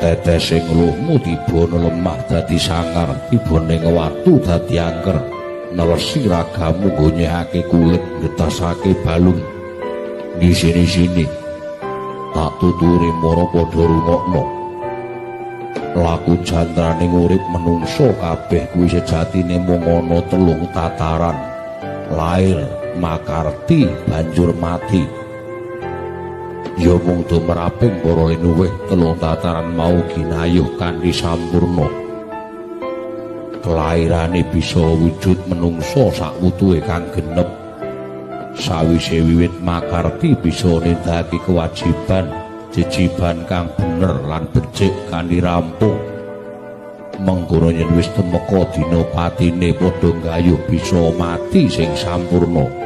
Tetese ngluhmu tiba lemah dadi sangar, tiba ning watu dadi angker. Nelesi ragamu gonyehake kulit, getasake balung. Ngisini-sini tak tuturi mara padha rungokno. Laku jantrane urip menungso kabeh kuwi sejatine mung ana telung tataran. Lair, makarti, banjur mati. Ya mung tumraping para linuwih telung tataran mau ginayuh kanthi sampurna. Kelairane bisa wujud menungso sakwutuhe kang genep. Sawise wiwit makarti bisa nindakake kewajiban jejiban kang bener lan becik kanthi rampung. Mengkono yen wis tumeka dina patine padha nggayuh bisa mati sing sampurna.